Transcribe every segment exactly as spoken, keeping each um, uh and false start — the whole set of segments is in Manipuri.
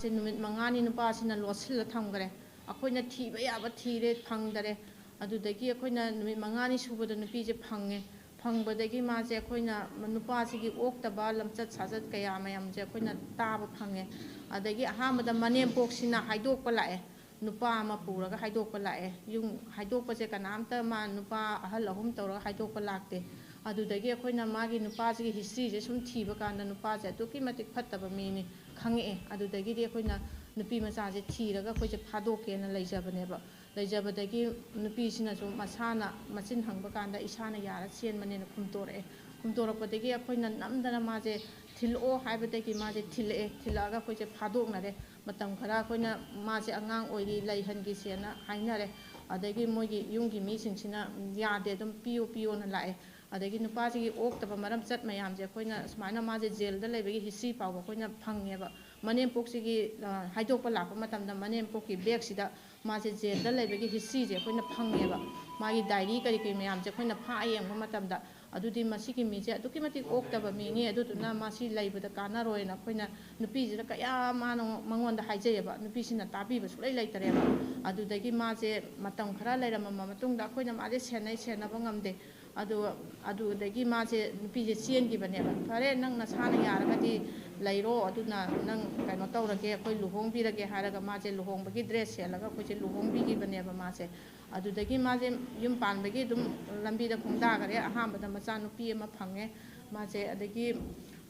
ꯁꯦ ꯅꯨꯃꯤꯠ ꯃꯉꯥꯅꯤ ꯅꯨꯄꯥꯁꯤꯅ ꯂꯣꯠꯁꯤꯜꯂ ꯊꯝꯈꯔꯦ꯫ ꯑꯩꯈꯣꯏꯅ ꯊꯤꯕ ꯌꯥꯕ ꯊꯤꯔꯦ, ꯐꯪꯗꯔꯦ꯫ ꯑꯗꯨꯗꯒꯤ ꯑꯩꯈꯣꯏꯅ ꯅꯨꯃꯤꯠ ꯃꯉꯥꯅꯤ ꯁꯨꯕꯗ ꯅꯨꯄꯤꯁꯦ ꯐꯪꯉꯦ꯫ ꯐꯪꯕꯗꯒꯤ ꯃꯥꯁꯦ ꯑꯩꯈꯣꯏꯅ ꯅꯨꯄꯥꯁꯤꯒꯤ ꯑꯣꯛꯇꯕ ꯂꯝꯆꯠ ꯁꯥꯖꯠ ꯀꯌꯥ ꯃꯌꯥꯝꯁꯦ ꯑꯩꯈꯣꯏꯅ ꯇꯥꯕ ꯐꯪꯉꯦ꯫ ꯑꯗꯒꯤ ꯑꯍꯥꯟꯕꯗ ꯃꯅꯦꯝꯄꯣꯛꯁꯤꯅ ꯍꯥꯏꯗꯣꯛꯄ ꯂꯥꯛꯑꯦ, ꯅꯨꯄꯥ ꯑꯃ ꯄꯨꯔꯒ ꯍꯥꯏꯗꯣꯛꯄ ꯂꯥꯛꯑꯦ꯫ ꯌꯨꯝ ꯍꯥꯏꯗꯣꯛꯄꯁꯦ ꯀꯅꯥꯝꯇ, ꯃꯥ ꯅꯨꯄꯥ ꯑꯍꯜ ꯑꯍꯨꯝ ꯇꯧꯔꯒ ꯍꯥꯏꯗꯣꯛꯄ ꯂꯥꯛꯇꯦ꯫ ꯑꯗꯨꯗꯒꯤ ꯑꯩꯈꯣꯏꯅ ꯃꯥꯒꯤ ꯅꯨꯄꯥꯁꯤꯒꯤ ꯍꯤꯁꯇ꯭ꯔꯤꯁꯦ ꯁꯨꯝ ꯊꯤꯕ ꯀꯥꯟꯗ ꯅꯨꯄꯥꯁꯦ ꯑꯗꯨꯛꯀꯤ ꯃꯇꯤꯛ ꯐꯠꯇꯕ ꯃꯤꯅꯤ ꯈꯪꯉꯛꯑꯦ꯫ ꯑꯗꯨꯗꯒꯤꯗꯤ ꯑꯩꯈꯣꯏꯅ ꯅꯨꯄꯤ ꯃꯆꯥꯁꯦ ꯊꯤꯔꯒ ꯑꯩꯈꯣꯏꯁꯦ ꯐꯥꯗꯣꯛꯀꯦꯅ ꯂꯩꯖꯕꯅꯦꯕ꯫ ꯂꯩꯖꯕꯗꯒꯤ ꯅꯨꯄꯤꯁꯤꯅꯁꯨ ꯃꯁꯥꯅ ꯃꯆꯤꯟ ꯍꯪꯕ ꯀꯥꯟꯗ ꯏꯁꯥꯅ ꯌꯥꯔ ꯆꯦꯟꯕꯅꯦꯅ ꯈꯨꯝꯇꯣꯔꯛꯑꯦ꯫ ꯈꯨꯝꯇꯣꯔꯛꯄꯗꯒꯤ ꯑꯩꯈꯣꯏꯅ ꯅꯝꯗꯅ ꯃꯥꯁꯦ ꯊꯤꯜꯂꯛꯑꯣ ꯍꯥꯏꯕꯗꯒꯤ ꯃꯥꯁꯦ ꯊꯤꯜꯂꯛꯑꯦ꯫ ꯊꯤꯜꯂꯛꯑꯒ ꯑꯩꯈꯣꯏꯁꯦ ꯐꯥꯗꯣꯛꯅꯔꯦ꯫ ꯃꯇꯝ ꯈꯔ ꯑꯩꯈꯣꯏꯅ ꯃꯥꯁꯦ ꯑꯉꯥꯡ ꯑꯣꯏꯔꯤ, ꯂꯩꯍꯟꯈꯤꯁꯦꯅ ꯍꯥꯏꯅꯔꯦ꯫ ꯑꯗꯒꯤ ꯃꯣꯏꯒꯤ ꯌꯨꯝꯒꯤ ꯃꯤꯁꯤꯡꯁꯤꯅ ꯌꯥꯗꯦ, ꯑꯗꯨꯝ ꯄꯤꯌꯣ ꯄꯤꯌꯣꯅ ꯂꯥꯛꯑꯦ꯫ ꯑꯗꯒꯤ ꯅꯨꯄꯥꯁꯤꯒꯤ ꯑꯣꯛꯇꯕ ꯃꯔꯝꯆꯠ ꯃꯌꯥꯝꯁꯦ ꯑꯩꯈꯣꯏꯅ ꯁꯨꯃꯥꯏꯅ ꯃꯥꯁꯦ ꯖꯦꯜꯗ ꯂꯩꯕꯒꯤ ꯍꯤꯁꯇ꯭ꯔꯤ ꯐꯥꯎꯕ ꯑꯩꯈꯣꯏꯅ ꯐꯪꯉꯦꯕ꯫ ꯃꯅꯦꯝꯄꯣꯛꯁꯤꯒꯤ, ꯑ, ꯍꯥꯏꯗꯣꯛꯄ ꯂꯥꯛꯄ ꯃꯇꯝꯗ ꯃꯅꯦꯝꯄꯣꯛꯀꯤ ꯕꯦꯒꯁꯤꯗ ꯃꯥꯁꯦ ꯖꯦꯜꯗ ꯂꯩꯕꯒꯤ ꯍꯤꯁꯇ꯭ꯔꯤꯁꯦ ꯑꯩꯈꯣꯏꯅ ꯐꯪꯉꯦꯕ꯫ ꯃꯥꯒꯤ ꯗꯥꯏꯔꯤ ꯀꯔꯤ ꯀꯔꯤ ꯃꯌꯥꯝꯁꯦ ꯑꯩꯈꯣꯏꯅ ꯐꯥꯛꯑ ꯌꯦꯡꯕ ꯃꯇꯝꯗ, ꯑꯗꯨꯗꯤ ꯃꯁꯤꯒꯤ ꯃꯤꯁꯦ ꯑꯗꯨꯛꯀꯤ ꯃꯇꯤꯛ ꯑꯣꯛꯇꯕ ꯃꯤꯅꯤ, ꯑꯗꯨꯗꯨꯅ ꯃꯁꯤ ꯂꯩꯕꯗ ꯀꯥꯟꯅꯔꯣꯏꯅ ꯑꯩꯈꯣꯏꯅ ꯅꯨꯄꯤꯁꯤꯗ ꯀꯌꯥ ꯃꯥꯅ ꯃꯉꯣꯟꯗ ꯍꯥꯏꯖꯩꯌꯦꯕ꯫ ꯅꯨꯄꯤꯁꯤꯅ ꯇꯥꯕꯤꯕ ꯁꯨꯡꯂꯩ ꯂꯩꯇꯔꯦꯕ꯫ ꯑꯗꯨꯗꯒꯤ ꯃꯥꯁꯦ ꯃꯇꯝ ꯈꯔ ꯂꯩꯔꯝꯃꯕ ꯃꯇꯨꯡꯗ ꯑꯩꯈꯣꯏꯅ ꯃꯥꯁꯦ ꯁꯦꯟꯅꯩ, ꯁꯦꯟꯅꯕ ꯉꯝꯗꯦ꯫ ꯑꯗꯨ, ꯑꯗꯨꯗꯒꯤ ꯃꯥꯁꯦ, ꯅꯨꯄꯤꯁꯦ ꯆꯦꯟꯈꯤꯕꯅꯦꯕ꯫ "ꯐꯔꯦ, ꯅꯪ ꯅꯁꯥꯅ ꯌꯥꯔꯒꯗꯤ ꯂꯩꯔꯣ, ꯑꯗꯨꯅ ꯅꯪ ꯀꯩꯅꯣ ꯇꯧꯔꯒꯦ, ꯑꯩꯈꯣꯏ ꯂꯨꯍꯣꯡꯕꯤꯔꯒꯦ" ꯍꯥꯏꯔꯒ ꯃꯥꯁꯦ ꯂꯨꯍꯣꯡꯕꯒꯤ ꯗ꯭ꯔꯦꯁ ꯁꯦꯠꯂꯒ ꯑꯩꯈꯣꯏꯁꯦ ꯂꯨꯍꯣꯡꯕꯤꯈꯤꯕꯅꯦꯕ ꯃꯥꯁꯦ꯫ ꯑꯗꯨꯗꯒꯤ ꯃꯥꯁꯦ ꯌꯨꯝ ꯄꯥꯟꯕꯒꯤ ꯑꯗꯨꯝ ꯂꯝꯕꯤꯗ ꯈꯣꯡꯗꯥꯈꯔꯦ꯫ ꯑꯍꯥꯟꯕꯗ ꯃꯆꯥꯅꯨꯄꯤ ꯑꯃ ꯐꯪꯉꯦ꯫ ꯃꯥꯁꯦ ꯑꯗꯒꯤ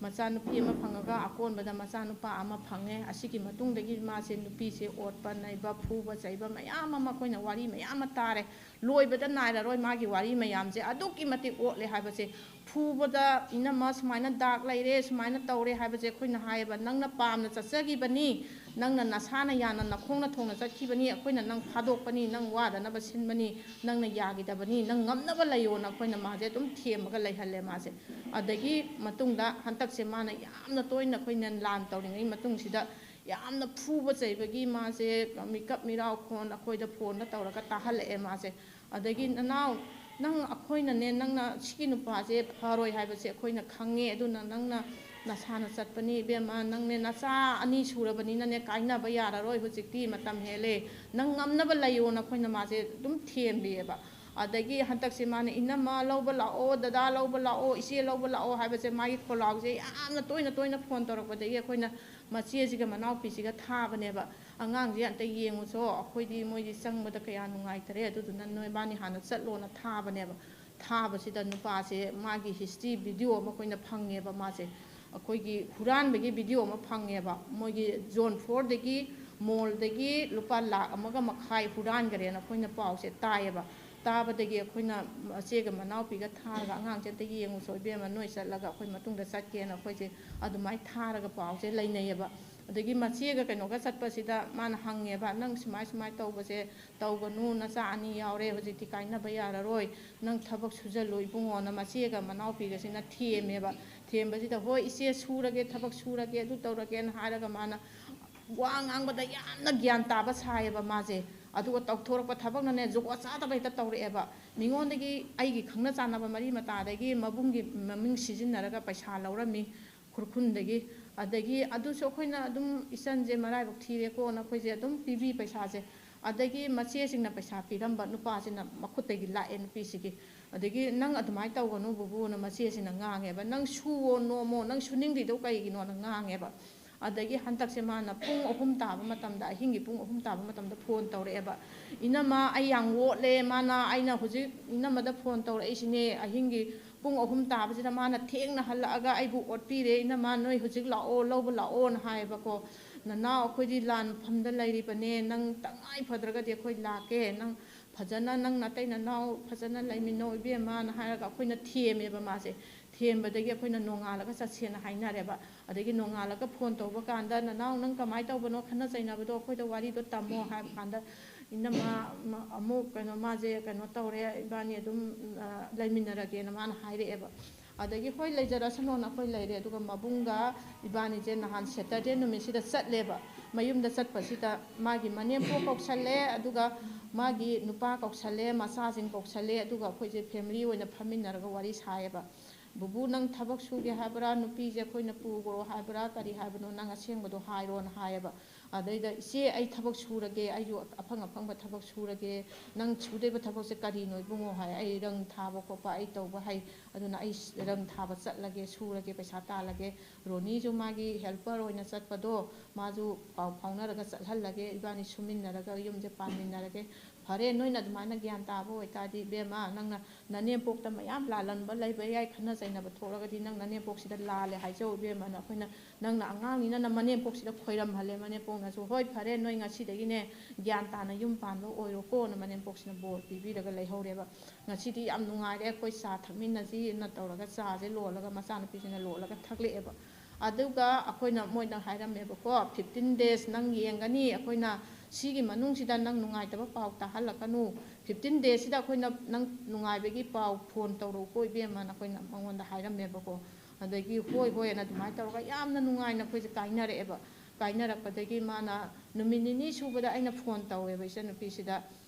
ꯃꯆꯥꯅꯨꯄꯤ ꯑꯃ ꯐꯪꯉꯒ ꯑꯀꯣꯟꯕꯗ ꯃꯆꯥꯅꯨꯄꯥ ꯑꯃ ꯐꯪꯉꯦ꯫ ꯑꯁꯤꯒꯤ ꯃꯇꯨꯡꯗꯒꯤ ꯃꯥꯁꯦ ꯅꯨꯄꯤꯁꯦ ꯑꯣꯠꯄ ꯅꯩꯕ, ꯐꯨꯕ ꯆꯩꯕ ꯃꯌꯥꯝ ꯑꯃ ꯑꯩꯈꯣꯏꯅ ꯋꯥꯔꯤ ꯃꯌꯥꯝ ꯑꯃ ꯇꯥꯔꯦ꯫ ꯂꯣꯏꯕꯗ ꯅꯥꯏꯔꯔꯣꯏ ꯃꯥꯒꯤ ꯋꯥꯔꯤ ꯃꯌꯥꯝꯁꯦ꯫ ꯑꯗꯨꯛꯀꯤ ꯃꯇꯤꯛ ꯑꯣꯠꯂꯦ ꯍꯥꯏꯕꯁꯦ꯫ ꯐꯨꯕꯗ, "ꯏꯅꯝꯃ, ꯁꯨꯃꯥꯏꯅ ꯗꯥꯛ ꯂꯩꯔꯦ, ꯁꯨꯃꯥꯏꯅ ꯇꯧꯔꯦ" ꯍꯥꯏꯕꯁꯦ ꯑꯩꯈꯣꯏꯅ ꯍꯥꯏꯌꯦꯕ꯫ "ꯅꯪꯅ ꯄꯥꯝꯅ ꯆꯠꯆꯈꯤꯕꯅꯤ, ꯅꯪꯅ ꯅꯁꯥꯅ ꯌꯥꯅ ꯅꯈꯣꯡꯅ ꯊꯣꯡꯅ ꯆꯠꯈꯤꯕꯅꯤ, ꯑꯩꯈꯣꯏꯅ ꯅꯪ ꯐꯥꯗꯣꯛꯄꯅꯤ, ꯅꯪ ꯋꯥꯗꯅꯕ ꯁꯤꯟꯕꯅꯤ, ꯅꯪꯅ ꯌꯥꯈꯤꯗꯕꯅꯤ, ꯅꯪ ꯉꯝꯅꯕ ꯂꯩꯌꯣꯅ" ꯑꯩꯈꯣꯏꯅ ꯃꯥꯁꯦ ꯑꯗꯨꯝ ꯊꯦꯝꯃꯒ ꯂꯩꯍꯜꯂꯦ ꯃꯥꯁꯦ꯫ ꯑꯗꯒꯤ ꯃꯇꯨꯡꯗ ꯍꯟꯗꯛꯁꯦ ꯃꯥꯅ ꯌꯥꯝꯅ ꯇꯣꯏꯅ ꯑꯩꯈꯣꯏꯅ ꯂꯥꯟ ꯇꯧꯔꯤꯉꯩ ꯃꯇꯨꯡꯁꯤꯗ ꯌꯥꯝꯅ ꯐꯨꯕ ꯆꯩꯕꯒꯤ ꯃꯥꯁꯦ ꯃꯤꯀꯞ ꯃꯤꯔꯥꯎ ꯐꯣꯟ ꯑꯩꯈꯣꯏꯗ ꯐꯣꯟꯗ ꯇꯧꯔꯒ ꯇꯥꯍꯜꯂꯛꯑꯦ ꯃꯥꯁꯦ꯫ ꯑꯗꯒꯤ, "ꯅꯅꯥꯎ, ꯅꯪ, ꯑꯩꯈꯣꯏꯅꯅꯦ, ꯅꯪꯅ ꯁꯤꯒꯤ ꯅꯨꯄꯥꯁꯦ ꯐꯔꯣꯏ ꯍꯥꯏꯕꯁꯦ ꯑꯩꯈꯣꯏꯅ ꯈꯪꯉꯦ, ꯑꯗꯨꯅ ꯅꯪꯅ ꯅꯁꯥꯅ ꯆꯠꯄꯅꯤ ꯏꯕꯦꯝꯃ, ꯅꯪꯅꯦ ꯅꯆꯥ ꯑꯅꯤ ꯁꯨꯔꯕꯅꯤꯅꯅꯦ, ꯀꯥꯏꯅꯕ ꯌꯥꯔꯔꯣꯏ, ꯍꯧꯖꯤꯛꯇꯤ ꯃꯇꯝ ꯍꯦꯜꯂꯦ, ꯅꯪ ꯉꯝꯅꯕ ꯂꯩꯌꯣꯅ ꯑꯩꯈꯣꯏꯅ ꯃꯥꯁꯦ ꯑꯗꯨꯝ ꯊꯦꯝꯕꯤꯌꯦꯕ꯫ ꯑꯗꯒꯤ ꯍꯟꯗꯛꯁꯦ ꯃꯥꯅ ꯏꯅꯝꯃ ꯂꯧꯕ ꯂꯥꯛꯑꯣ, ꯗꯗꯥ ꯂꯧꯕ ꯂꯥꯛꯑꯣ, ꯏꯆꯦ ꯂꯧꯕ ꯂꯥꯛꯑꯣ ꯍꯥꯏꯕꯁꯦ ꯃꯥꯒꯤ ꯈꯣꯜꯂꯥꯎꯁꯦ ꯌꯥꯝꯅ ꯇꯣꯏꯅ ꯇꯣꯏꯅ ꯐꯣꯟ ꯇꯧꯔꯛꯄꯗꯒꯤ ꯑꯩꯈꯣꯏꯅ ꯃꯆꯦꯁꯤꯒ ꯃꯅꯥꯎꯄꯤꯁꯤꯒ ꯊꯥꯕꯅꯦꯕ꯫ "ꯑꯉꯥꯡꯁꯦ ꯑꯝꯇ ꯌꯦꯡꯉꯨꯁꯣ, ꯑꯩꯈꯣꯏꯗꯤ ꯃꯣꯏꯗꯤ ꯆꯪꯕꯗ ꯀꯌꯥ ꯅꯨꯡꯉꯥꯏꯇꯔꯦ, ꯑꯗꯨꯗꯨꯅ ꯅꯣꯏꯕꯥꯅꯤ ꯍꯥꯟꯅ ꯆꯠꯂꯣꯅ" ꯊꯥꯕꯅꯦꯕ꯫ ꯊꯥꯕꯁꯤꯗ ꯅꯨꯄꯥꯁꯦ ꯃꯥꯒꯤ ꯍꯤꯁꯇ꯭ꯔꯤ ꯚꯤꯗꯤꯑꯣ ꯑꯃ ꯑꯩꯈꯣꯏꯅ ꯐꯪꯉꯦꯕ꯫ ꯃꯥꯁꯦ ꯑꯩꯈꯣꯏꯒꯤ ꯍꯨꯔꯥꯟꯕꯒꯤ ꯚꯤꯗꯤꯑꯣ ꯑꯃ ꯐꯪꯉꯦꯕ, ꯃꯣꯏꯒꯤ ꯖꯣꯟ ꯐꯣꯔꯗꯒꯤ ꯃꯣꯜꯗꯒꯤ ꯂꯨꯄꯥ ꯂꯥꯛ ꯑꯃꯒ ꯃꯈꯥꯏ ꯍꯨꯔꯥꯟꯈꯔꯦꯅ ꯑꯩꯈꯣꯏꯅ ꯄꯥꯎꯁꯦ ꯇꯥꯏꯌꯦꯕ꯫ ꯇꯥꯕꯗꯒꯤ ꯑꯩꯈꯣꯏꯅ ꯃꯆꯦꯒ ꯃꯅꯥꯎꯄꯤꯒ ꯊꯥꯔꯒ, "ꯑꯉꯥꯡꯁꯦ ꯑꯝꯇ ꯌꯦꯡꯉꯨꯁꯣ ꯏꯕꯦꯝꯃ, ꯅꯣꯏ ꯆꯠꯂꯒ ꯑꯩꯈꯣꯏ ꯃꯇꯨꯡꯗ ꯆꯠꯀꯦꯅ" ꯑꯩꯈꯣꯏꯁꯦ ꯑꯗꯨꯃꯥꯏꯅ ꯊꯥꯔꯒ ꯄꯥꯎꯁꯦ ꯂꯩꯅꯩꯌꯦꯕ꯫ ꯑꯗꯒꯤ ꯃꯆꯦꯒ ꯀꯩꯅꯣꯒ ꯆꯠꯄꯁꯤꯗ ꯃꯥꯅ ꯍꯪꯉꯦꯕ, "ꯅꯪ ꯁꯨꯃꯥꯏ ꯁꯨꯃꯥꯏ ꯇꯧꯕꯁꯦ ꯇꯧꯒꯅꯨ, ꯅꯆꯥ ꯑꯅꯤ ꯌꯥꯎꯔꯦ, ꯍꯧꯖꯤꯛꯇꯤ ꯀꯥꯏꯅꯕ ꯌꯥꯔꯔꯣꯏ, ꯅꯪ ꯊꯕꯛ ꯁꯨꯖꯜꯂꯨ ꯏꯕꯨꯡꯉꯣꯅ" ꯃꯆꯦꯒ ꯃꯅꯥꯎꯄꯤꯒꯁꯤꯅ ꯊꯦꯝꯃꯦꯕ꯫ ꯊꯦꯝꯕꯁꯤꯗ, "ꯍꯣꯏ ꯏꯆꯦ, ꯁꯨꯔꯒꯦ, ꯊꯕꯛ ꯁꯨꯔꯒꯦ, ꯑꯗꯨ ꯇꯧꯔꯒꯦꯅ" ꯍꯥꯏꯔꯒ ꯃꯥꯅ ꯋꯥ ꯉꯥꯡꯕꯗ ꯌꯥꯝꯅ ꯒ꯭ꯌꯥꯟ ꯇꯥꯕ ꯁꯥꯏꯌꯦꯕ ꯃꯥꯁꯦ꯫ ꯑꯗꯨꯒ ꯇꯧꯊꯣꯔꯛꯄ ꯊꯕꯛꯅꯅꯦ ꯖꯨꯒꯣꯠ ꯆꯥꯗꯕ ꯍꯦꯛꯇ ꯇꯧꯔꯛꯑꯦꯕ꯫ ꯃꯤꯉꯣꯟꯗꯒꯤ, ꯑꯩꯒꯤ ꯈꯪꯅ ꯆꯥꯟꯅꯕ ꯃꯔꯤ ꯃꯇꯥꯗꯒꯤ ꯃꯕꯨꯡꯒꯤ ꯃꯃꯤꯡ ꯁꯤꯖꯤꯟꯅꯔꯒ ꯄꯩꯁꯥ ꯂꯧꯔꯝꯃꯤ ꯈꯨꯔꯈꯨꯜꯗꯒꯤ꯫ ꯑꯗꯒꯤ ꯑꯗꯨꯁꯨ ꯑꯩꯈꯣꯏꯅ ꯑꯗꯨꯝ, "ꯏꯆꯟꯁꯦ ꯃꯔꯥꯏꯕꯛ ꯊꯤꯔꯦꯀꯣꯅ" ꯑꯩꯈꯣꯏꯁꯦ ꯑꯗꯨꯝ ꯄꯤꯕꯤ ꯄꯩꯁꯥꯁꯦ꯫ ꯑꯗꯒꯤ ꯃꯆꯦꯁꯤꯡꯅ ꯄꯩꯁꯥ ꯄꯤꯔꯝꯕ ꯅꯨꯄꯥꯁꯤꯅ ꯃꯈꯨꯠꯇꯒꯤ ꯂꯥꯛꯑꯦ ꯅꯨꯄꯤꯁꯤꯒꯤ꯫ ꯑꯗꯒꯤ "ꯅꯪ ꯑꯗꯨꯃꯥꯏꯅ ꯇꯧꯒꯅꯨ ꯕꯨꯕꯨꯅ" ꯃꯆꯦꯁꯤꯅ ꯉꯥꯡꯉꯦꯕ꯫ "ꯅꯪ ꯁꯨꯋꯣ ꯅꯣꯝꯃꯣ, ꯅꯪ ꯁꯨꯅꯤꯡꯗ꯭ꯔꯤꯗꯣ ꯀꯩꯒꯤꯅꯣꯅ" ꯉꯥꯡꯉꯦꯕ꯫ ꯑꯗꯒꯤ ꯍꯟꯗꯛꯁꯦ ꯃꯥꯅ ꯄꯨꯡ ꯑꯍꯨꯝ ꯇꯥꯕ ꯃꯇꯝꯗ, ꯑꯍꯤꯡꯒꯤ ꯄꯨꯡ ꯑꯍꯨꯝ ꯇꯥꯕ ꯃꯇꯝꯗ ꯐꯣꯟ ꯇꯧꯔꯛꯑꯦꯕ꯫ "ꯏꯅꯝꯃ, ꯑꯩ ꯌꯥꯝ ꯑꯣꯠꯂꯦ, ꯃꯥꯅ, ꯑꯩꯅ ꯍꯧꯖꯤꯛ ꯏꯅꯝꯃꯗ ꯐꯣꯟ ꯇꯧꯔꯛꯏꯁꯤꯅꯦ, ꯑꯍꯤꯡꯒꯤ ꯄꯨꯡ ꯑꯍꯨꯝ ꯇꯥꯕꯁꯤꯗ ꯃꯥꯅ ꯊꯦꯡꯅ ꯍꯜꯂꯛꯑꯒ ꯑꯩꯕꯨ ꯑꯣꯠꯄꯤꯔꯦ, ꯏꯅꯝꯃ, ꯅꯣꯏ ꯍꯧꯖꯤꯛ ꯂꯥꯛꯑꯣ, ꯂꯧꯕ ꯂꯥꯛꯑꯣꯅ" ꯍꯥꯏꯌꯦꯕꯀꯣ꯫ "ꯅꯅꯥꯎ, ꯑꯩꯈꯣꯏꯗꯤ ꯂꯥꯟ ꯃꯐꯝꯗ ꯂꯩꯔꯤꯕꯅꯦ, ꯅꯪ ꯇꯉꯥꯏ ꯐꯗ꯭ꯔꯒꯗꯤ ꯑꯩꯈꯣꯏ ꯂꯥꯛꯀꯦ, ꯅꯪ ꯐꯖꯅ ꯅꯪ ꯅꯇꯩ ꯅꯅꯥꯎ ꯐꯖꯅ ꯂꯩꯃꯤꯟꯅꯧ ꯏꯕꯦꯝꯃꯅ" ꯍꯥꯏꯔꯒ ꯑꯩꯈꯣꯏꯅ ꯊꯦꯝꯃꯦꯕ ꯃꯥꯁꯦ꯫ ꯊꯦꯝꯕꯗꯒꯤ ꯑꯩꯈꯣꯏꯅ ꯅꯣꯡꯉꯥꯜꯂꯒ ꯆꯠꯁꯦꯅ ꯍꯥꯏꯅꯔꯦꯕ꯫ ꯑꯗꯒꯤ ꯅꯣꯡꯉꯥꯜꯂꯒ ꯐꯣꯟ ꯇꯧꯕ ꯀꯥꯟꯗ, "ꯅꯅꯥꯎ, ꯅꯪ ꯀꯃꯥꯏꯅ ꯇꯧꯕꯅꯣ, ꯈꯠꯅ ꯆꯩꯅꯕꯗꯣ ꯑꯩꯈꯣꯏꯗ ꯋꯥꯔꯤꯗꯣ ꯇꯝꯃꯣ" ꯍꯥꯏꯕ ꯀꯥꯟꯗ, "ꯏꯅꯝꯃ, ꯃ-, ꯑꯃꯨꯛ ꯀꯩꯅꯣ, ꯃꯥꯁꯦ ꯀꯩꯅꯣ ꯇꯧꯔꯦ, ꯏꯕꯥꯅꯤ ꯑꯗꯨꯝ, ꯑ, ꯂꯩꯃꯤꯟꯅꯔꯒꯦꯅ" ꯃꯥꯅ ꯍꯥꯏꯔꯛꯑꯦꯕ꯫ ꯑꯗꯒꯤ "ꯍꯣꯏ, ꯂꯩꯖꯔꯁꯅꯣꯅ" ꯑꯩꯈꯣꯏ ꯂꯩꯔꯦ꯫ ꯑꯗꯨꯒ ꯃꯕꯨꯡꯒ ꯏꯕꯥꯅꯤꯁꯦ ꯅꯍꯥꯟ ꯁꯦꯇꯔꯗꯦ ꯅꯨꯃꯤꯠꯁꯤꯗ ꯆꯠꯂꯦꯕ꯫ ꯃꯌꯨꯝꯗ ꯆꯠꯄꯁꯤꯗ ꯃꯥꯒꯤ ꯃꯅꯦꯝꯄꯣꯛ ꯀꯧꯁꯜꯂꯦ, ꯑꯗꯨꯒ ꯃꯥꯒꯤ ꯅꯨꯄꯥ ꯀꯧꯁꯜꯂꯦ, ꯃꯆꯥꯁꯤꯡ ꯀꯧꯁꯜꯂꯦ, ꯑꯗꯨꯒ ꯑꯩꯈꯣꯏꯁꯦ ꯐꯦꯃꯤꯂꯤ ꯑꯣꯏꯅ ꯐꯝꯃꯤꯟꯅꯔꯒ ꯋꯥꯔꯤ ꯁꯥꯏꯌꯦꯕ꯫ "ꯕꯨꯕꯨ, ꯅꯪ ꯊꯕꯛ ꯁꯨꯒꯦ ꯍꯥꯏꯕ꯭ꯔꯥ, ꯅꯨꯄꯤꯁꯦ ꯑꯩꯈꯣꯏꯅ ꯄꯨꯈ꯭ꯔꯣ ꯍꯥꯏꯕ꯭ꯔꯥ, ꯀꯔꯤ ꯍꯥꯏꯕꯅꯣ, ꯅꯪ ꯑꯁꯦꯡꯕꯗꯣ ꯍꯥꯏꯔꯣꯅ" ꯍꯥꯏꯌꯦꯕ꯫ ꯑꯗꯩꯗ, "ꯏꯆꯦ, ꯑꯩ ꯊꯕꯛ ꯁꯨꯔꯒꯦ, ꯑꯩꯁꯨ ꯑꯐꯪ ꯑꯐꯪꯕ ꯊꯕꯛ ꯁꯨꯔꯒꯦ, ꯅꯪ ꯁꯨꯗꯣꯏꯕ ꯊꯕꯛꯁꯦ ꯀꯔꯤꯅꯣ ꯏꯕꯨꯡꯉꯣ?" ꯍꯥꯏ꯫ "ꯑꯩ ꯔꯪ ꯊꯥꯕ ꯈꯣꯠꯄ ꯑꯩ ꯇꯧꯕ ꯍꯩ, ꯑꯗꯨꯅ ꯑꯩ ꯔꯪ ꯊꯥꯕ ꯆꯠꯂꯒꯦ, ꯁꯨꯔꯒꯦ, ꯄꯩꯁꯥ ꯇꯥꯜꯂꯒꯦ"꯫ ꯔꯣꯅꯤꯁꯨ ꯃꯥꯒꯤ helper ꯑꯣꯏꯅ ꯆꯠꯄꯗꯣ, ꯃꯥꯁꯨ ꯄꯥꯎ ꯐꯥꯎꯅꯔꯒ ꯆꯠꯍꯜꯂꯒꯦ, ꯏꯕꯥꯅꯤ ꯁꯨꯃꯤꯟꯅꯔꯒ ꯌꯨꯝꯁꯦ ꯄꯥꯟꯃꯤꯟꯅꯔꯒꯦ꯫ "ꯐꯔꯦ, ꯅꯣꯏꯅ ꯑꯗꯨꯃꯥꯏꯅ ꯒ꯭ꯌꯥꯟ ꯇꯥꯕ ꯑꯣꯏꯇꯥꯔꯗꯤ ꯏꯕꯦꯝꯃ, ꯅꯪꯅ ꯅꯅꯦꯝꯄꯣꯛꯇ ꯃꯌꯥꯝ ꯂꯥꯜꯂꯝꯕ ꯂꯩꯕ ꯌꯥꯏ, ꯈꯠꯅ ꯆꯩꯅꯕ ꯊꯣꯛꯂꯒꯗꯤ ꯅꯪ ꯅꯅꯦꯝꯄꯣꯛꯁꯤꯗ ꯂꯥꯜꯂꯦ ꯍꯥꯏꯖꯧ ꯏꯕꯦꯝꯃꯅ꯫ ꯑꯩꯈꯣꯏꯅ, ꯅꯪꯅ ꯑꯉꯥꯡꯅꯤꯅ ꯅ ꯃꯅꯦꯝꯄꯣꯛꯁꯤꯗ ꯈꯣꯏꯔꯝꯍꯜꯂꯦ꯫ ꯃꯅꯦꯝꯄꯣꯛꯅꯁꯨ, 'ꯍꯣꯏ, ꯐꯔꯦ, ꯅꯣꯏ ꯉꯁꯤꯗꯒꯤꯅꯦ ꯒ꯭ꯌꯥꯟ ꯇꯥꯅ ꯌꯨꯝ ꯄꯥꯟꯕ ꯑꯣꯏꯔꯣꯀꯣꯅ' ꯃꯅꯦꯝꯄꯣꯛꯁꯤꯅ ꯕꯣꯔ ꯄꯤꯕꯤꯔꯒ ꯂꯩꯍꯧꯔꯦꯕ꯫ "ꯉꯁꯤꯗꯤ ꯌꯥꯝ ꯅꯨꯡꯉꯥꯏꯔꯦ, ꯑꯩꯈꯣꯏ ꯆꯥ ꯊꯛꯃꯤꯟꯅꯁꯤꯅ" ꯇꯧꯔꯒ ꯆꯥꯁꯦ ꯂꯣꯜꯂꯒ ꯃꯆꯥꯅꯨꯄꯤꯁꯤꯅ ꯂꯣꯜꯂꯒ ꯊꯛꯂꯛꯑꯦꯕ꯫ ꯑꯗꯨꯒ ꯑꯩꯈꯣꯏꯅ, ꯃꯣꯏꯅ ꯍꯥꯏꯔꯝꯃꯦꯕꯀꯣ, "fifteen days ꯅꯪ ꯌꯦꯡꯒꯅꯤ, ꯑꯩꯈꯣꯏꯅ ꯁꯤꯒꯤ ꯃꯅꯨꯡꯁꯤꯗ ꯅꯪ ꯅꯨꯡꯉꯥꯏꯇꯕ ꯄꯥꯎ ꯇꯥꯍꯜꯂꯛꯀꯅꯨ, fifteen daysꯁꯤꯗ ꯑꯩꯈꯣꯏꯅ ꯅꯪ ꯅꯨꯡꯉꯥꯏꯕꯒꯤ ꯄꯥꯎ phone ꯇꯧꯔꯛꯎꯀꯣ ꯏꯕꯦꯝꯃꯅ" ꯑꯩꯈꯣꯏꯅ ꯃꯉꯣꯟꯗ ꯍꯥꯏꯔꯝꯃꯦꯕꯀꯣ꯫ ꯑꯗꯒꯤ "ꯍꯣꯏ, ꯍꯣꯏ" ꯑꯅ ꯑꯗꯨꯃꯥꯏꯅ ꯇꯧꯔꯒ ꯌꯥꯝꯅ ꯅꯨꯡꯉꯥꯏꯅ ꯑꯩꯈꯣꯏꯁꯦ ꯀꯥꯏꯅꯔꯛꯑꯦꯕ꯫ ꯀꯥꯏꯅꯔꯛꯄꯗꯒꯤ ꯃꯥꯅ ꯅꯨꯃꯤꯠ ꯅꯤꯅꯤ ꯁꯨꯕꯗ ꯑꯩꯅ phone ꯇꯧꯋꯦꯕ ꯏꯆꯟꯅꯨꯄꯤꯁꯤꯗ꯫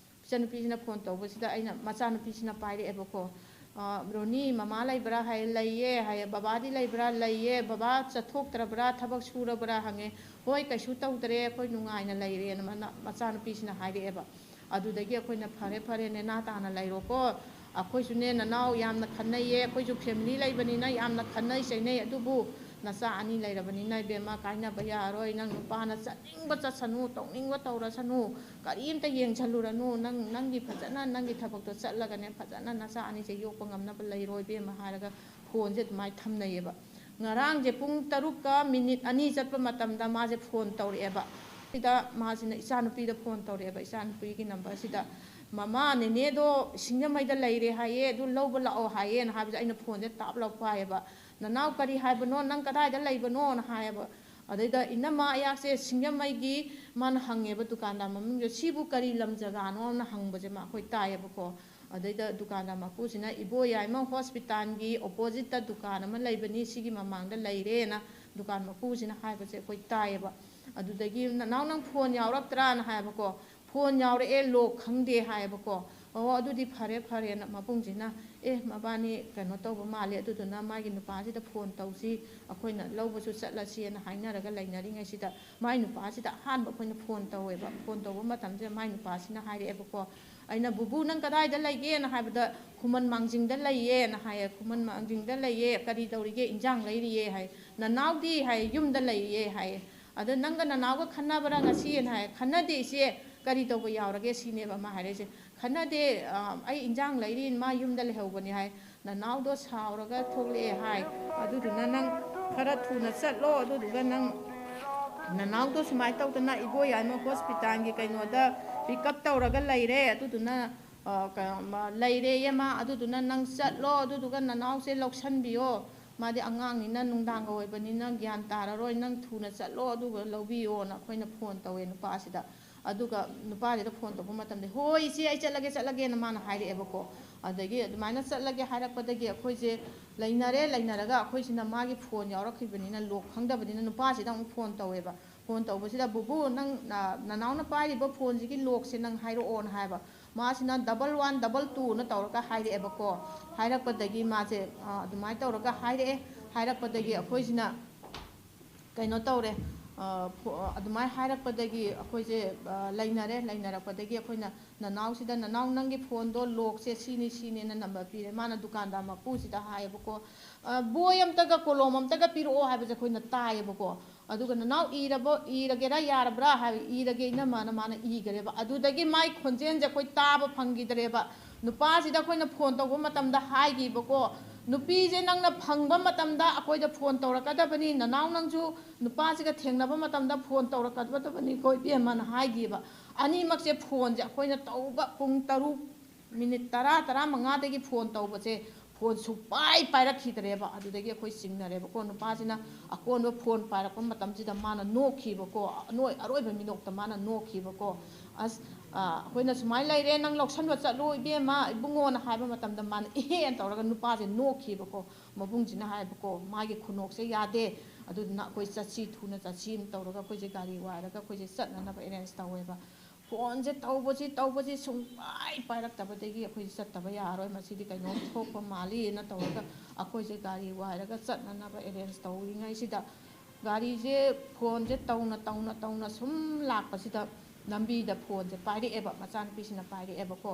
ꯏꯆꯟꯅꯨꯄꯤꯁꯤꯅ phone ꯇꯧꯕꯁꯤꯗ ꯑꯩꯅ, ꯃꯆꯥꯅꯨꯄꯤꯁꯤꯅ ꯄꯥꯏꯔꯛꯑꯦꯕꯀꯣ꯫ "ꯑ, ꯔꯣꯅꯤ, ꯃꯃꯥ ꯂꯩꯕ꯭ꯔꯥ?" ꯍꯥꯏ꯫ "ꯂꯩꯌꯦ" ꯍꯥꯏꯌꯦ꯫ "ꯕꯕꯥꯗꯤ ꯂꯩꯕ꯭ꯔꯥ?" "ꯂꯩꯌꯦ"꯫ "ꯕꯕꯥ ꯆꯠꯊꯣꯛꯇ꯭ꯔꯕ꯭ꯔꯥ, ꯊꯕꯛ ꯁꯨꯔꯕ꯭ꯔꯥ?" ꯍꯪꯉꯦ꯫ "ꯍꯣꯏ, ꯀꯩꯁꯨ ꯇꯧꯗ꯭ꯔꯦ, ꯑꯩꯈꯣꯏ ꯅꯨꯡꯉꯥꯏꯅ ꯂꯩꯔꯦꯅ" ꯃꯅ-, ꯃꯆꯥꯅꯨꯄꯤꯁꯤꯅ ꯍꯥꯏꯔꯛꯑꯦꯕ꯫ ꯑꯗꯨꯗꯒꯤ ꯑꯩꯈꯣꯏꯅ, "ꯐꯔꯦ, ꯐꯔꯦ, ꯅꯦꯅꯥ ꯇꯥꯅ ꯂꯩꯔꯣꯀꯣ꯫ ꯑꯩꯈꯣꯏꯁꯨꯅꯦ ꯅꯅꯥꯎ ꯌꯥꯝꯅ ꯈꯟꯅꯩꯌꯦ, ꯑꯩꯈꯣꯏꯁꯨ family ꯂꯩꯕꯅꯤꯅ ꯌꯥꯝꯅ ꯈꯟꯅꯩ ꯆꯩꯅꯩ, ꯑꯗꯨꯕꯨ ꯅꯆꯥ ꯑꯅꯤ ꯂꯩꯔꯕꯅꯤꯅ ꯏꯕꯦꯝꯃ, ꯀꯥꯏꯅꯕ ꯌꯥꯔꯣꯏ꯫ ꯅꯪ ꯅꯨꯄꯥꯅ ꯆꯠꯅꯤꯡꯕ ꯆꯠꯁꯅꯨ, ꯇꯧꯅꯤꯡꯕ ꯇꯧꯔꯁꯅꯨ, ꯀꯔꯤꯝꯇ ꯌꯦꯡꯁꯜꯂꯨꯔꯅꯨ꯫ ꯅꯪ, ꯅꯪꯒꯤ ꯐꯖꯅ ꯅꯪꯒꯤ ꯊꯕꯛꯇꯣ ꯆꯠꯂꯒꯅꯦ, ꯐꯖꯅ ꯅꯆꯥ ꯑꯅꯤꯁꯦ ꯌꯣꯛꯄ ꯉꯝꯅꯕ ꯂꯩꯔꯣ ꯏꯕꯦꯝꯃ" ꯍꯥꯏꯔꯒ phoneꯁꯦ ꯑꯗꯨꯃꯥꯏꯅ ꯊꯝꯅꯩꯌꯦꯕ꯫ ꯉꯔꯥꯡꯁꯦ ꯄꯨꯡ ꯇꯔꯨꯛꯀ minute ꯑꯅꯤ ꯆꯠꯄ ꯃꯇꯝꯗ ꯃꯥꯁꯦ phone ꯇꯧꯔꯛꯑꯦꯕ꯫ ꯁꯤꯗ ꯃꯥꯁꯤꯅ ꯏꯆꯥꯅꯨꯄꯤꯗ phone ꯇꯧꯔꯛꯑꯦꯕ, ꯏꯆꯥꯅꯨꯄꯤꯒꯤ numberꯁꯤꯗ꯫ "ꯃꯃꯥ, ꯅꯦꯅꯦꯗꯣ ꯁꯤꯡꯖꯃꯩꯗ ꯂꯩꯔꯦ ꯍꯥꯏꯌꯦ, ꯑꯗꯨ ꯂꯧꯕ ꯂꯥꯛꯑꯣ" ꯍꯥꯏꯌꯦꯅ ꯍꯥꯏꯕꯁꯦ ꯑꯩꯅ phoneꯁꯦ ꯇꯥꯞ ꯂꯥꯎ ꯄꯥꯏꯌꯦꯕ꯫ "ꯅꯅꯥꯎ ꯀꯔꯤ ꯍꯥꯏꯕꯅꯣ? ꯅꯪ ꯀꯗꯥꯏꯗ ꯂꯩꯕꯅꯣꯅ" ꯍꯥꯏꯌꯦꯕ꯫ ꯑꯗꯩꯗ, "ꯏꯅꯝꯃ, ꯑꯩꯍꯥꯛꯁꯦ ꯁꯤꯡꯖꯃꯩꯒꯤ", ꯃꯥꯅ ꯍꯪꯉꯦꯕ ꯗꯨꯀꯥꯟꯗꯥꯔ ꯃꯃꯤꯡꯗꯣ, "ꯁꯤꯕꯨ ꯀꯔꯤ ꯂꯝ ꯖꯒꯥꯅꯣꯅ" ꯍꯪꯕꯁꯦ ꯃꯥ, ꯑꯩꯈꯣꯏ ꯇꯥꯏꯌꯦꯕꯀꯣ꯫ ꯑꯗꯩꯗ ꯗꯨꯀꯥꯟꯗꯥꯔ ꯃꯄꯨꯁꯤꯅ, "ꯏꯕꯣꯌꯥꯏꯃ hospitalꯒꯤ oppositeꯇ ꯗꯨꯀꯥꯟ ꯑꯃ ꯂꯩꯕꯅꯤ, ꯁꯤꯒꯤ ꯃꯃꯥꯡꯗ ꯂꯩꯔꯦꯅ" ꯗꯨꯀꯥꯟ ꯃꯄꯨꯁꯤꯅ ꯍꯥꯏꯕꯁꯦ ꯑꯩꯈꯣꯏ ꯇꯥꯏꯌꯦꯕ꯫ ꯑꯗꯨꯗꯒꯤ, "ꯅꯅꯥꯎ, ꯅꯪ phone ꯌꯥꯎꯔꯛꯇ꯭ꯔꯥꯅ" ꯍꯥꯏꯌꯦꯕꯀꯣ꯫ "Phone ꯌꯥꯎꯔꯛꯑꯦ, lock ꯈꯪꯗꯦ" ꯍꯥꯏꯌꯦꯕꯀꯣ꯫ "ꯑꯣ, ꯑꯗꯨꯗꯤ ꯐꯔꯦ, ꯐꯔꯦꯅ" ꯃꯕꯨꯡꯁꯤꯅ ꯑꯦ, ꯃꯕꯥꯅꯤ ꯀꯩꯅꯣ ꯇꯧꯕ ꯃꯥꯜꯂꯦ, ꯑꯗꯨꯗꯨꯅ ꯃꯥꯒꯤ ꯅꯨꯄꯥꯁꯤꯗ ꯐꯣꯟ ꯇꯧꯁꯤ, ꯑꯩꯈꯣꯏꯅ ꯂꯧꯕꯁꯨ ꯆꯠꯂꯁꯤꯅ ꯍꯥꯏꯅꯔꯒ ꯂꯩꯅꯔꯤꯉꯩꯁꯤꯗ, ꯃꯥꯏ ꯅꯨꯄꯥꯁꯤꯗ ꯑꯍꯥꯟꯕ ꯑꯩꯈꯣꯏꯅ ꯐꯣꯟ ꯇꯧꯋꯦꯕ꯫ ꯐꯣꯟ ꯇꯧꯕ ꯃꯇꯝꯁꯤꯗ ꯃꯥꯏ ꯅꯨꯄꯥꯁꯤꯅ ꯍꯥꯏꯔꯛꯑꯦꯕꯀꯣ, ꯑꯩꯅ, "ꯕꯨꯕꯨ, ꯅꯪ ꯀꯗꯥꯏꯗ ꯂꯩꯒꯦꯅ?" ꯍꯥꯏꯕꯗ, "ꯈꯨꯃꯟ ꯃꯥꯡꯖꯤꯡꯗ ꯂꯩꯌꯦꯅ" ꯍꯥꯏꯌꯦ꯫ "ꯈꯨꯃꯟ ꯃꯥꯡꯖꯤꯡꯗ ꯂꯩꯌꯦ, ꯀꯔꯤ ꯇꯧꯔꯤꯒꯦ?" "ꯏꯟꯖꯥꯡ ꯂꯩꯔꯤꯌꯦ" ꯍꯥꯏ꯫ "ꯅꯅꯥꯎꯗꯤ?" ꯍꯥꯏ꯫ "ꯌꯨꯝꯗ ꯂꯩꯌꯦ" ꯍꯥꯏꯌꯦ꯫ "ꯑꯗ ꯅꯪꯒ ꯅꯅꯥꯎꯒ ꯈꯟꯅꯕ꯭ꯔꯥ ꯉꯁꯤꯅ?" ꯍꯥꯏ꯫ "ꯈꯟꯅꯗꯦ ꯏꯆꯦ, ꯀꯔꯤ ꯇꯧꯕ ꯌꯥꯎꯔꯒꯦ?" ꯁꯤꯅꯦꯕ ꯃꯥ ꯍꯥꯏꯔꯛꯏꯁꯦ꯫ "ꯈꯟꯅꯗꯦ, ꯑ, ꯑꯩ ꯏꯟꯖꯥꯡ ꯂꯩꯔꯤ, ꯃꯥ ꯌꯨꯝꯗ ꯂꯩꯍꯧꯕꯅꯤ" ꯍꯥꯏ꯫ "ꯅꯅꯥꯎꯗꯣ ꯁꯥꯎꯔꯒ ꯊꯣꯛꯂꯛꯑꯦ" ꯍꯥꯏ꯫ "ꯑꯗꯨꯗꯨꯅ ꯅꯪ ꯈꯔ ꯊꯨꯅ ꯆꯠꯂꯣ, ꯑꯗꯨꯗꯨꯒ ꯅꯪ ꯅꯅꯥꯎꯗꯣ ꯁꯨꯃꯥꯏꯅ ꯇꯧꯗꯅ ꯏꯕꯣꯌꯥꯏꯃ ꯍꯣꯁꯄꯤꯇꯥꯜꯒꯤ ꯀꯩꯅꯣꯗ ꯄꯤꯛ ꯑꯞ ꯇꯧꯔꯒ ꯂꯩꯔꯦ, ꯑꯗꯨꯗꯨꯅ, ꯑ, ꯀ-, ꯃ-, ꯂꯩꯔꯦꯌꯦ ꯃꯥ, ꯑꯗꯨꯗꯨꯅ ꯅꯪ ꯆꯠꯂꯣ, ꯑꯗꯨꯗꯨꯒ ꯅꯅꯥꯎꯁꯦ ꯂꯧꯁꯟꯕꯤꯌꯣ, ꯃꯥꯗꯤ ꯑꯉꯥꯡꯅꯤꯅ ꯅꯨꯡꯗꯥꯡꯒ ꯑꯣꯏꯕꯅꯤꯅ ꯒ꯭ꯌꯥꯟ ꯇꯥꯔꯔꯣꯏ, ꯅꯪ ꯊꯨꯅ ꯆꯠꯂꯣ, ꯑꯗꯨꯒ ꯂꯧꯕꯤꯌꯣꯅ" ꯑꯩꯈꯣꯏꯅ ꯐꯣꯟ ꯇꯧꯋꯦ ꯅꯨꯄꯥꯁꯤꯗ꯫ ꯑꯗꯨꯒ ꯅꯨꯄꯥꯁꯤꯗ ꯐꯣꯟ ꯇꯧꯕ ꯃꯇꯝꯗ, "ꯍꯣꯏ ꯏꯆꯦ, ꯑꯩ ꯆꯠꯂꯒꯦ, ꯆꯠꯂꯒꯦꯅ" ꯃꯥꯅ ꯍꯥꯏꯔꯛꯑꯦꯕꯀꯣ꯫ ꯑꯗꯒꯤ ꯑꯗꯨꯃꯥꯏꯅ ꯆꯠꯂꯒꯦ ꯍꯥꯏꯔꯛꯄꯗꯒꯤ ꯑꯩꯈꯣꯏꯁꯦ ꯂꯩꯅꯔꯦ꯫ ꯂꯩꯅꯔꯒ ꯑꯩꯈꯣꯏꯁꯤꯅ ꯃꯥꯒꯤ ꯐꯣꯟ ꯌꯥꯎꯔꯛꯈꯤꯕꯅꯤꯅ ꯂꯣꯛ ꯈꯪꯗꯕꯅꯤꯅ ꯅꯨꯄꯥꯁꯤꯗ ꯑꯃꯨꯛ ꯐꯣꯟ ꯇꯧꯋꯦꯕ꯫ ꯐꯣꯟ ꯇꯧꯕꯁꯤꯗ, "ꯕꯨꯕꯨ, ꯅꯪ, ꯅ-, ꯅꯅꯥꯎꯅ ꯄꯥꯏꯔꯤꯕ ꯐꯣꯟꯁꯤꯒꯤ ꯂꯣꯛꯁꯦ ꯅꯪ ꯍꯥꯏꯔꯛꯑꯣꯅ" ꯍꯥꯏꯕ꯫ ꯃꯥꯁꯤꯅ "double one double twoꯅ" ꯇꯧꯔꯒ ꯍꯥꯏꯔꯛꯑꯦꯕꯀꯣ꯫ ꯍꯥꯏꯔꯛꯄꯗꯒꯤ ꯃꯥꯁꯦ, ꯑ, ꯑꯗꯨꯃꯥꯏꯅ ꯇꯧꯔꯒ ꯍꯥꯏꯔꯛꯑꯦ꯫ ꯍꯥꯏꯔꯛꯄꯗꯒꯤ ꯑꯩꯈꯣꯏꯁꯤꯅ ꯀꯩꯅꯣ ꯇꯧꯔꯦ, ꯑ, ꯐꯣ-, ꯑꯗꯨꯃꯥꯏꯅ ꯍꯥꯏꯔꯛꯄꯗꯒꯤ ꯑꯩꯈꯣꯏꯁꯦ, ꯑ, ꯂꯩꯅꯔꯦ꯫ ꯂꯩꯅꯔꯛꯄꯗꯒꯤ ꯑꯩꯈꯣꯏꯅ ꯅꯅꯥꯎꯁꯤꯗ, "ꯅꯅꯥꯎ, ꯅꯪꯒꯤ ꯐꯣꯟꯗꯣ ꯂꯣꯛꯁꯦ ꯁꯤꯅꯤ ꯁꯤꯅꯦꯅ ꯅꯝꯕꯔ ꯄꯤꯔꯦ"꯫ ꯃꯥꯅ ꯗꯨꯀꯥꯟꯗꯥꯔ ꯃꯄꯨꯁꯤꯗ ꯍꯥꯏꯌꯦꯕꯀꯣ, "ꯑ, ꯕꯣꯏ ꯑꯝꯇꯒ ꯀꯣꯂꯣꯝ ꯑꯝꯇꯒ ꯄꯤꯔꯛꯑꯣ" ꯍꯥꯏꯕꯁꯦ ꯑꯩꯈꯣꯏꯅ ꯇꯥꯏꯌꯦꯕꯀꯣ꯫ ꯑꯗꯨꯒ "ꯅꯅꯥꯎ, ꯏꯔꯕꯣ, ꯏꯔꯒꯦꯔꯥ, ꯌꯥꯔꯕ꯭ꯔꯥ?" ꯍꯥꯏꯕ, "ꯏꯔꯒꯦ ꯏꯅꯝꯃꯅ" ꯃꯥꯅ ꯏꯈꯔꯦꯕ꯫ ꯑꯗꯨꯗꯒꯤ ꯃꯥꯏ ꯈꯣꯟꯖꯦꯜꯁꯦ ꯑꯩꯈꯣꯏ ꯇꯥꯕ ꯐꯪꯈꯤꯗ꯭ꯔꯦꯕ꯫ ꯅꯨꯄꯥꯁꯤꯗ ꯑꯩꯈꯣꯏꯅ ꯐꯣꯟ ꯇꯧꯕ ꯃꯇꯝꯗ ꯍꯥꯏꯈꯤꯕꯀꯣ, "ꯅꯨꯄꯤꯁꯦ ꯅꯪꯅ ꯐꯪꯕ ꯃꯇꯝꯗ ꯑꯩꯈꯣꯏꯗ ꯐꯣꯟ ꯇꯧꯔꯛꯀꯗꯕꯅꯤ, ꯅꯅꯥꯎ ꯅꯪꯁꯨ ꯅꯨꯄꯥꯁꯤꯒ ꯊꯦꯡꯅꯕ ꯃꯇꯝꯗ ꯐꯣꯟ ꯇꯧꯔꯛꯀꯗꯕꯅꯤꯀꯣ ꯏꯕꯦꯝꯃꯅ" ꯍꯥꯏꯈꯤꯕ꯫ ꯑꯅꯤꯃꯛꯁꯦ ꯐꯣꯟꯁꯦ ꯑꯩꯈꯣꯏꯅ ꯇꯧꯕ ꯄꯨꯡ ꯇꯔꯨꯛ ꯃꯤꯅꯤꯠ ꯇꯔꯥ, ꯇꯔꯥꯃꯉꯥꯗꯒꯤ ꯐꯣꯟ ꯇꯧꯕꯁꯦ, ꯐꯣꯟ ꯁꯨꯡꯄꯥꯏ ꯄꯥꯏꯔꯛꯈꯤꯗ꯭ꯔꯦꯕ꯫ ꯑꯗꯨꯗꯒꯤ ꯑꯩꯈꯣꯏ ꯆꯤꯡꯅꯔꯦꯕꯀꯣ꯫ ꯅꯨꯄꯥꯁꯤꯅ ꯑꯀꯣꯟꯕ ꯐꯣꯟ ꯄꯥꯏꯔꯛꯄ ꯃꯇꯝꯁꯤꯗ ꯃꯥꯅ ꯅꯣꯛꯈꯤꯕꯀꯣ, ꯑꯅꯣꯏ-, ꯑꯔꯣꯏꯕ ꯃꯤꯅꯣꯛꯇ ꯃꯥꯅ ꯅꯣꯛꯈꯤꯕꯀꯣ꯫ "ꯑꯁ, ꯑ, ꯑꯩꯈꯣꯏꯅ ꯁꯨꯃꯥꯏꯅ ꯂꯩꯔꯦ, ꯅꯪ ꯂꯧꯁꯟꯕ ꯆꯠꯂꯨ ꯏꯕꯦꯝꯃ, ꯏꯕꯨꯡꯉꯣꯅ" ꯍꯥꯏꯕ ꯃꯇꯝꯗ ꯃꯥꯅ "ꯏꯍꯦꯅ" ꯇꯧꯔꯒ ꯅꯨꯄꯥꯁꯦ ꯅꯣꯛꯈꯤꯕꯀꯣ꯫ ꯃꯕꯨꯡꯁꯤꯅ ꯍꯥꯏꯕꯀꯣ, "ꯃꯥꯒꯤ ꯈꯨꯅꯣꯛꯁꯦ ꯌꯥꯗꯦ, ꯑꯗꯨꯗꯨꯅ ꯑꯩꯈꯣꯏ ꯆꯠꯁꯤ, ꯊꯨꯅ ꯆꯠꯁꯤꯅ" ꯇꯧꯔꯒ ꯑꯩꯈꯣꯏꯁꯦ ꯒꯥꯔꯤ ꯋꯥꯏꯔꯒ ꯑꯩꯈꯣꯏꯁꯦ ꯆꯠꯅꯅꯕ ꯑꯦꯔꯦꯟꯖ ꯇꯧꯋꯦꯕ꯫ ꯐꯣꯟꯁꯦ ꯇꯧꯕꯁꯤ ꯇꯧꯕꯁꯤ ꯁꯨꯡꯄꯥꯏ ꯄꯥꯏꯔꯛꯇꯕꯗꯒꯤ ꯑꯩꯈꯣꯏꯁꯦ ꯆꯠꯇꯕ ꯌꯥꯔꯔꯣꯏ, ꯃꯁꯤꯗꯤ ꯀꯩꯅꯣꯝ ꯊꯣꯛꯄ ꯃꯥꯜꯂꯤꯅ ꯇꯧꯔꯒ ꯑꯩꯈꯣꯏꯁꯦ ꯒꯥꯔꯤ ꯋꯥꯏꯔꯒ ꯆꯠꯅꯅꯕ ꯑꯦꯔꯦꯟꯖ ꯇꯧꯔꯤꯉꯩꯁꯤꯗ ꯒꯥꯔꯤꯁꯦ, ꯐꯣꯟꯁꯦ ꯇꯧꯅ ꯇꯧꯅ ꯇꯧꯅ ꯁꯨꯝ ꯂꯥꯛꯄꯁꯤꯗ ꯂꯝꯕꯤꯗ ꯐꯣꯟꯁꯦ ꯄꯥꯏꯔꯛꯑꯦꯕ, ꯃꯆꯥꯅꯨꯄꯤꯁꯤꯅ ꯄꯥꯏꯔꯛꯑꯦꯕꯀꯣ꯫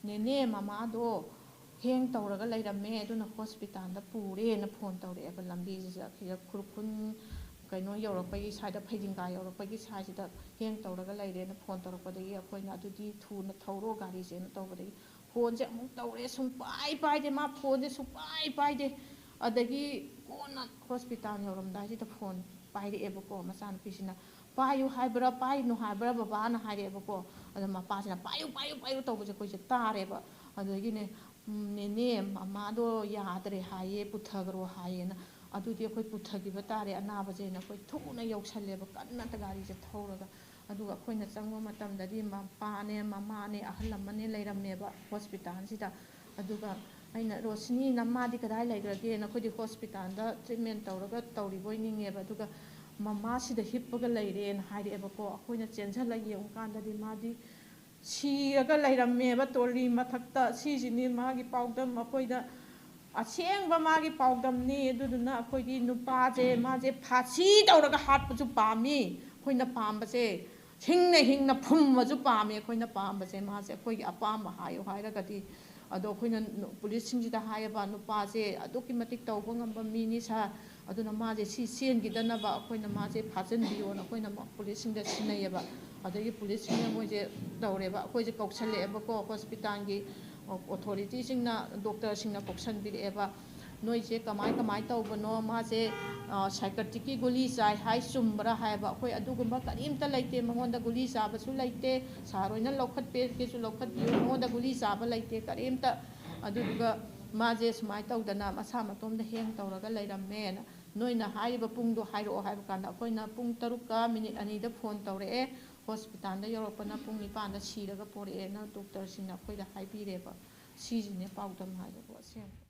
"ꯅꯦꯅꯦ, ꯃꯃꯥꯗꯣ ꯍꯦꯡ ꯇꯧꯔꯒ ꯂꯩꯔꯝꯃꯦ, ꯑꯗꯨꯅ ꯍꯣꯁꯄꯤꯇꯥꯜꯗ ꯄꯨꯔꯦꯅ" ꯐꯣꯟ ꯇꯧꯔꯛꯑꯦꯕ꯫ ꯂꯝꯕꯤꯁꯤꯗ ꯁꯤꯗ ꯈꯨꯔꯈꯨꯜ ꯀꯩꯅꯣ ꯌꯧꯔꯛꯄꯒꯤ ꯁ꯭ꯋꯥꯏꯗ, ꯐꯩꯗꯤꯡꯒꯥ ꯌꯧꯔꯛꯄꯒꯤ ꯁ꯭ꯋꯥꯏꯁꯤꯗ ꯍꯦꯡ ꯇꯧꯔꯒ ꯂꯩꯔꯦꯅ ꯐꯣꯟ ꯇꯧꯔꯛꯄꯗꯒꯤ ꯑꯩꯈꯣꯏꯅ "ꯑꯗꯨꯗꯤ ꯊꯨꯅ ꯊꯧꯔꯣ ꯒꯥꯔꯤꯁꯦꯅ" ꯇꯧꯕꯗꯒꯤ ꯐꯣꯟꯁꯦ ꯑꯃꯨꯛ ꯇꯧꯔꯦ, ꯁꯨꯡꯄꯥꯏ ꯄꯥꯏꯗꯦ, ꯃꯥ ꯐꯣꯟꯁꯦ ꯁꯨꯡꯄꯥꯏ ꯄꯥꯏꯗꯦ꯫ ꯑꯗꯒꯤ ꯀꯣꯟꯅ ꯍꯣꯁꯄꯤꯇꯥꯜ ꯌꯧꯔꯝꯗꯥꯏꯁꯤꯗ ꯐꯣꯟ ꯄꯥꯏꯔꯛꯑꯦꯕꯀꯣ ꯃꯆꯥꯅꯨꯄꯤꯁꯤꯅ꯫ "ꯄꯥꯏꯌꯨ ꯍꯥꯏꯕ꯭ꯔꯥ, ꯄꯥꯏꯅꯨ ꯍꯥꯏꯕ꯭ꯔꯥ ꯕꯕꯥꯅ?" ꯍꯥꯏꯔꯛꯑꯦꯕꯀꯣ꯫ ꯑꯗ ꯃꯄꯥꯁꯤꯅ "ꯄꯥꯏꯌꯨ, ꯄꯥꯏꯌꯨ, ꯄꯥꯏꯌꯨ" ꯇꯧꯕꯁꯦ ꯑꯩꯈꯣꯏꯁꯦ ꯇꯥꯔꯦꯕ꯫ ꯑꯗꯨꯗꯒꯤꯅꯦ, "ꯎꯝ, ꯅꯦꯅꯦ, ꯃꯃꯥꯗꯣ ꯌꯥꯗ꯭ꯔꯦ ꯍꯥꯏꯌꯦ, ꯄꯨꯊꯈ꯭ꯔꯣ" ꯍꯥꯏꯌꯦꯅ꯫ "ꯑꯗꯨꯗꯤ ꯑꯩꯈꯣꯏ ꯄꯨꯊꯈꯤꯕ ꯇꯥꯔꯦ ꯑꯅꯥꯕꯁꯦꯅ" ꯑꯩꯈꯣꯏ ꯊꯨꯅ ꯌꯧꯁꯜꯂꯦꯕ, ꯀꯟꯅ ꯒꯥꯔꯤꯁꯦ ꯊꯧꯔꯒ꯫ ꯑꯗꯨꯒ ꯑꯩꯈꯣꯏꯅ ꯆꯪꯕ ꯃꯇꯝꯗꯗꯤ ꯃꯄꯥꯅꯦ, ꯃꯃꯥꯅꯦ, ꯑꯍꯜ ꯑꯃꯅꯦ ꯂꯩꯔꯝꯃꯦꯕ ꯍꯣꯁꯄꯤꯇꯥꯜꯁꯤꯗ꯫ ꯑꯗꯨꯒ ꯑꯩꯅ, "ꯔꯣꯁꯤꯅꯤ, ꯅꯃꯥꯗꯤ ꯀꯗꯥꯏ ꯂꯩꯈ꯭ꯔꯒꯦꯅ?" ꯑꯩꯈꯣꯏꯗꯤ ꯍꯣꯁꯄꯤꯇꯥꯜꯗ ꯇ꯭ꯔꯤꯠꯃꯦꯟ ꯇꯧꯔꯒ ꯇꯧꯔꯤꯕꯣꯏ ꯅꯤꯡꯉꯦꯕ꯫ ꯑꯗꯨꯒ "ꯃꯃꯥꯁꯤꯗ ꯍꯤꯞꯄꯒ ꯂꯩꯔꯦꯅ" ꯍꯥꯏꯔꯛꯑꯦꯕꯀꯣ꯫ ꯑꯩꯈꯣꯏꯅ ꯆꯦꯟꯁꯤꯜꯂ ꯌꯦꯡꯉꯨꯀꯥꯟꯗꯗꯤ ꯃꯥꯗꯤ ꯁꯤꯔꯒ ꯂꯩꯔꯝꯃꯦꯕ ꯇꯣꯂꯤ ꯃꯊꯛꯇ꯫ ꯁꯤꯁꯤꯅꯤ ꯃꯥꯒꯤ ꯄꯥꯎꯗꯝ, ꯑꯩꯈꯣꯏꯗ ꯑꯁꯦꯡꯕ ꯃꯥꯒꯤ ꯄꯥꯎꯗꯝꯅꯤ꯫ ꯑꯗꯨꯗꯨꯅ ꯑꯩꯈꯣꯏꯗꯤ ꯅꯨꯄꯥꯁꯦ, ꯃꯥꯁꯦ ꯐꯥꯁꯤ ꯇꯧꯔꯒ ꯍꯥꯠꯄꯁꯨ ꯄꯥꯝꯃꯤ꯫ ꯑꯩꯈꯣꯏꯅ ꯄꯥꯝꯕꯁꯦ ꯍꯤꯡꯅ ꯍꯤꯡꯅ ꯐꯨꯝꯕꯁꯨ ꯄꯥꯝꯃꯤ꯫ ꯑꯩꯈꯣꯏꯅ ꯄꯥꯝꯕꯁꯦ ꯃꯥꯁꯦ, ꯑꯩꯈꯣꯏꯒꯤ ꯑꯄꯥꯝꯕ ꯍꯥꯏꯌꯨ ꯍꯥꯏꯔꯒꯗꯤ꯫ ꯑꯗꯣ ꯑꯩꯈꯣꯏꯅ ꯅꯨ-, ꯄꯨꯂꯤꯁꯁꯤꯡꯁꯤꯗ ꯍꯥꯏꯌꯦꯕ, "ꯅꯨꯄꯥꯁꯦ ꯑꯗꯨꯛꯀꯤ ꯃꯇꯤꯛ ꯇꯧꯕ ꯉꯝꯕ ꯃꯤꯅꯤ ꯁꯥꯔ, ꯑꯗꯨꯅ ꯃꯥꯁꯦ ꯁꯤ ꯆꯦꯟꯈꯤꯗꯅꯕ ꯑꯩꯈꯣꯏꯅ ꯃꯥꯁꯦ ꯐꯥꯖꯤꯟꯕꯤꯌꯣꯅ" ꯑꯩꯈꯣꯏꯅ ꯃ-, ꯄꯨꯂꯤꯁꯁꯤꯡꯗ ꯁꯤꯟꯅꯩꯌꯦꯕ꯫ ꯑꯗꯒꯤ ꯄꯨꯂꯤꯁꯁꯤꯡꯅ ꯃꯣꯏꯁꯦ ꯇꯧꯔꯦꯕ, ꯑꯩꯈꯣꯏꯁꯦ ꯀꯧꯁꯜꯂꯛꯑꯦꯕꯀꯣ ꯍꯣꯁꯄꯤꯇꯥꯜꯒꯤ ꯑꯣꯊꯣꯔꯤꯇꯤꯁꯤꯡꯅ, ꯗꯣꯛꯇꯔꯁꯤꯡꯅ ꯀꯧꯁꯟꯕꯤꯔꯛꯑꯦꯕ꯫ "ꯅꯣꯏꯁꯦ ꯀꯃꯥꯏ ꯀꯃꯥꯏ ꯇꯧꯕꯅꯣ? ꯃꯥꯁꯦ, ꯑ, ꯁꯥꯏꯀ꯭ꯔꯦꯇꯤꯛꯀꯤ ꯒꯨꯂꯤ ꯆꯥꯏ ꯍꯥꯏ, ꯆꯨꯝꯕ꯭ꯔꯥ?" ꯍꯥꯏꯕ꯫ ꯑꯩꯈꯣꯏ ꯑꯗꯨꯒꯨꯝꯕ ꯀꯔꯤꯝꯇ ꯂꯩꯇꯦ, ꯃꯉꯣꯟꯗ ꯒꯨꯂꯤ ꯆꯥꯕꯁꯨ ꯂꯩꯇꯦ, ꯁꯥꯔ ꯍꯣꯏꯅ ꯂꯧꯈꯠꯄꯤꯒꯦꯁꯨ ꯂꯧꯈꯠꯄꯤꯌꯨ, ꯃꯉꯣꯟꯗ ꯒꯨꯂꯤ ꯆꯥꯕ ꯂꯩꯇꯦ ꯀꯔꯤꯝꯇ꯫ ꯑꯗꯨꯗꯨꯒ ꯃꯥꯁꯦ ꯁꯨꯃꯥꯏꯅ ꯇꯧꯗꯅ ꯃꯁꯥ ꯃꯇꯣꯝꯗ ꯍꯦꯡ ꯇꯧꯔꯒ ꯂꯩꯔꯝꯃꯦꯅ, ꯅꯣꯏꯅ ꯍꯥꯏꯔꯤꯕ ꯄꯨꯡꯗꯣ ꯍꯥꯏꯔꯛꯑꯣ ꯍꯥꯏꯕ ꯀꯥꯟꯗ ꯑꯩꯈꯣꯏꯅ ꯄꯨꯡ ꯇꯔꯨꯛꯀ ꯃꯤꯅꯤꯠ ꯑꯅꯤꯗ ꯐꯣꯟ ꯇꯧꯔꯛꯑꯦ, ꯍꯣꯁꯄꯤꯇꯥꯜꯗ ꯌꯧꯔꯛꯄꯅ ꯄꯨꯡ ꯅꯤꯄꯥꯟꯗ ꯁꯤꯔꯒ ꯄꯣꯔꯛꯑꯦꯅ ꯗꯣꯛꯇꯔꯁꯤꯡꯅ ꯑꯩꯈꯣꯏꯗ ꯍꯥꯏꯕꯤꯔꯦꯕ꯫ ꯁꯤꯁꯤꯅꯦ ꯄꯥꯎꯗꯝ ꯍꯥꯏꯕꯕꯨ ꯑꯁꯦꯡꯕ꯫